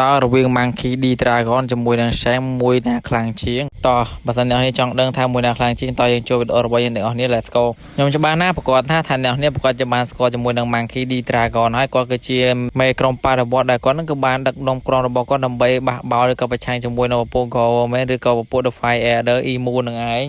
តើរវាង Monkey D Dragon ជាមួយនឹង Shanks មួយណាខ្លាំងជាងតោះបើសិនអ្នកនរចង់ដឹងថាមួយណាខ្លាំងជាងតោះយើងចូលវីដេអូរបស់យើងទាំងអស់គ្នា Let's go។ ខ្ញុំច្បាស់ណាស់ប្រកាសថាអ្នកនរប្រកាសជាបានស្គាល់ជាមួយនឹង Monkey D Dragon ហើយគាត់គឺជាមេក្រុមបដិវត្តដែលគាត់នឹងគឺបានដឹកនាំក្រុមរបស់គាត់ដើម្បីបះបោរឬក៏ប្រឆាំងជាមួយនឹងពពួក Government ឬក៏ពពួក The Five Elder Imu នឹងឯង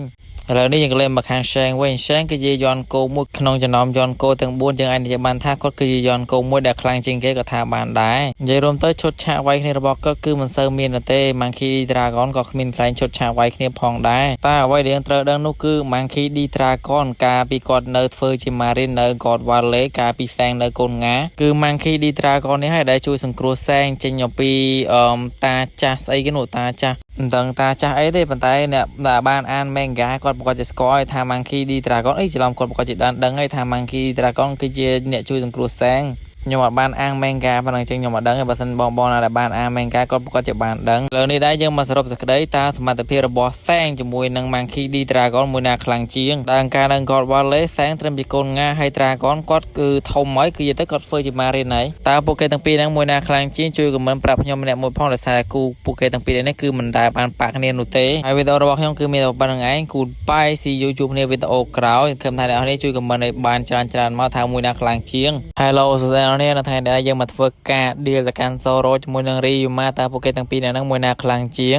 ឥឡូវនេះយើងក៏លេងមកខាង Shanks វិញ។ Shanks គឺជាយន្តគោមួយក្នុងចំណោមយន្តគោទាំង4យើងអាចនិយាយបានថាគាត់គឺជាយន្តគោមួយដែលខ្លាំងជាងគេក៏ថាបានដែរនិយាយរួមទៅឈុតឆាកវាយគ្នារបស់គាត់គឺមិនសូវមានទេ Monkey D Dragon ក៏គ្មានកន្លែងឈុតឆាកវាយគ្នាផងដែរតែអ្វីដែលយើងត្រូវដឹងនោះគឺ Monkey D Dragon កាលពីគាត់នៅធ្វើជា Marine នៅ God Valley កាលពី Shanks នៅកូនងាគឺ Monkey D Dragon នេះហើយដែលជួយសង្គ្រោះ Shanks ចេញអំពីអឺតាចាស់ស្អីគេនោះតាចាស់មិនដឹងតាចាស់អីទេប៉ុន្តែអ្នកដែលបានអាន manga គាត់ប្រកាសជាស្គាល់ថា Monkey D Dragon អីច្រឡំគាត់ប្រកាសជាបានដឹងហើយថា Monkey D Dragon គឺជាអ្នកជួយសង្គ្រោះ Shanks។ ខ្ញុំអត់បានអាន manga ប៉ុណ្ណឹងចឹងខ្ញុំអត់ដឹងទេបើសិនបងបងណាដែលបានអាន manga គាត់ប្រកាសជាបានដឹងលើនេះដែរយើងមកសរុបសេចក្តីតើសមត្ថភាពរបស់ Shanks ជាមួយនឹង Monkey D Dragon មួយណាខ្លាំងជាងដើមការនឹង God Valley Shanks ត្រឹមជាកូនងាហើយ Dragon គាត់គឺធំហើយគឺទៅគាត់ធ្វើជា Marine ហើយតើពួកគេទាំងពីរហ្នឹងមួយណាខ្លាំងជាងជួយ comment ប្រាប់ខ្ញុំម្នាក់មួយផងដោយសារគូពួកគេទាំងពីរនេះគឺមិនដែលបានប៉ះគ្នានោះទេហើយវីដេអូរបស់ខ្ញុំគឺមានតែប៉ុណ្្នឹងឯង Goodbye, see you ជួបគ្នាវីដេអូក្រោយខំថាអ្នកនរជួយ comment ឲ្យបានច្រើនច្រើនមកថាមួយណាខ្លាំងជាង Hello សួស្តីអ្នកនរនៅថ្ងៃនេះយើងមកធ្វើការ deal ទៅកាន់ Zoro ជាមួយនឹង Ryuma តើពួកគេទាំងពីរអ្នកហ្នឹងមួយណាខ្លាំងជាង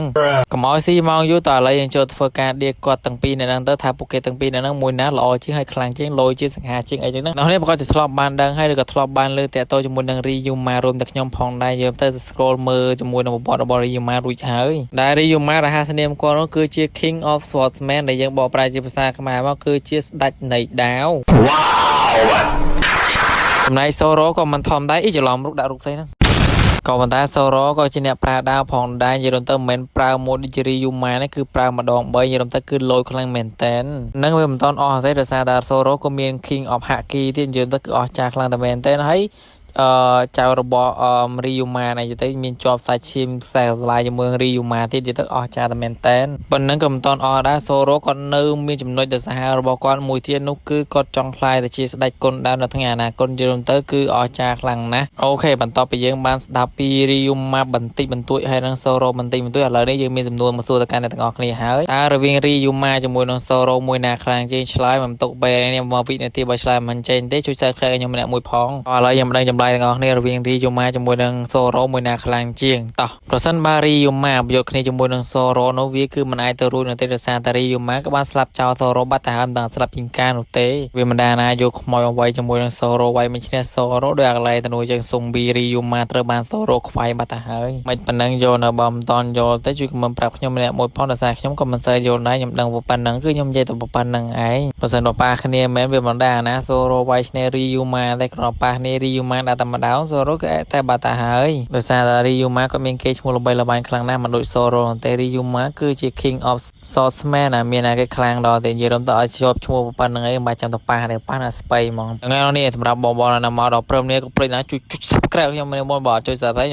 កុំឲ្យស៊ីម៉ោងយូរតើឥឡូវយើងចូលធ្វើការ deal គាត់ទាំងពីរអ្នកហ្នឹងទៅថាពួកគេទាំងពីរអ្នកហ្នឹងមួយណាល្អជាងហើយខ្លាំងជាងលយជាងសង្ហាជាងអីចឹងហ្នឹងអ្នកនេះប្រកាសជាធ្លាប់បានដឹងហើយឬក៏ធ្លាប់បានលើតាក់ទងជាមួយនឹង Ryuma រួមតែខ្ញុំផងដែរយើងទៅ scroll មើលជាមួយនឹងប្រវត្តិរបស់ Ryuma រួចហើយដែល Ryuma រហស្សនាមគាត់នោះគឺជា King of Swordsman ដែលយើងបកប្រែជាភាសាខ្មែរមកគឺជាស្ដេចនៃដាវ ចំណែក Zoro ក៏មិនធម្មតាអ៊ីច្រឡំរូបដាក់រូបផ្សេងហ្នឹងក៏ប៉ុន្តែ Zoro ក៏ជាអ្នកប្រើដាវផងដែរនិយាយរួមទៅមិនមែនប្រើមួយដូចជា Ryuma នេះគឺប្រើម្ដង3និយាយរួមទៅគឺលយខ្លាំងមែនតែននឹងវាមិនតាន់អស់ទេដោយសារតែ Zoro ក៏មាន King of Haki ទៀតនិយាយទៅគឺអស់ចាស់ខ្លាំងតែមែនតែនហើយអឺចៅរបស់អឺ Ryuma នេះទៅមានជាប់សាច់ឈាមខ្សែស្លាយជាមួយ Ryuma ទៀតនិយាយទៅអស់ចាស់តែមែនតែនប៉ុណ្ណឹងក៏មិនតាន់អស់ដែរ Zoro គាត់នៅមានចំណុចដ៏សាហាវរបស់គាត់មួយទៀតនោះគឺគាត់ចង់ក្លាយទៅជាស្ដេចគុណដើមនៅថ្ងៃអនាគតនិយាយរួមទៅគឺអស្ចារ្យខ្លាំងណាស់OK បន្ទាប់ពីយើងបានស្ដាប់ពី Ryuma បន្តិចបន្តួចហើយនិង Zoro បន្តិចបន្តួចឥឡូវនេះយើងមានសំណួរមកសួរទៅកាន់អ្នកទាំងអស់គ្នាហើយតើរវាង Ryuma ជាមួយនឹង Zoro មួយណាខ្លាំងជាងឆ្លើយមិនទុកពេលនេះមកវិនាទីបើឆ្លើយមិនចេញទេជួយ Subscribe ឲ្យខ្ញុំម្នាក់មួយផងឥឡូវខ្ញុំមិនដឹងចម្លើយទាំងអស់គ្នារវាង Ryuma ជាមួយនឹង Zoro មួយណាខ្លាំងជាងតោះប្រសិនបើ Ryuma ប្រយុទ្ធគ្នាជាមួយនឹង Zoro នោះវាគឺមិនអាចទៅរួចនោះទេដោយសារតែ Ryuma ក៏បានស្លាប់ចោល Zoro បាត់ទៅហើយមិនដឹងស្លាប់ជាងការនោះទេវាមិនដែលណាយកខ្មោចមកវាយជាមួយនឹង Zoro វាយមិនឈ្នះ Zoro ដោយអាកន្លែងទៅនោះចឹងស៊ុំប៊ី Ryuma ត្រូវបាន Zoro ខ្វាយបាត់ទៅហើយមិនប៉ុណ្ណឹងយកនៅបើមិនតន់យល់ទេជួយ comment ប្រាប់ខ្ញុំម្នាក់មួយផងដោយសារខ្ញុំក៏មិនសូវយល់ដែរខ្ញុំដឹងប៉ុណ្ណឹងគឺខ្ញុំនិយាយតែប៉ុណ្្នឹងឯងបើសិនបើប៉ះគ្នាមែនវាមិនដែរណា Zoro វាយឈ្នះ Ryuma តែគ្រាន់ប៉ះគ្នា Ryuma ដាក់តែម្ដង Zoro គឺតែបាត់ទៅហើយដោយសារតែ Ryuma ក៏មានគេឈ្មោះល្បីល្បាញខ្លាំងណាស់មិនដូច Zoro ទេ Ryuma គឺជា King of Swordsman ណាមានណាគេខ្លាំងដល់តែនិយាយរំទៅឲ្យជាប់ឈ្មោះប៉ុណ្្នឹងឯងមិនបាច់ចាំទៅប៉ះទេប៉ះណាស្បៃហ្មងថ្ងៃនេះសម្រាប់បងបងណាមកដល់ព្រមនេះក៏ភ្លេចណាជួយចុច Subscribe ខ្ញុំម្នាក់មួយបើអត់ចុច Subscribe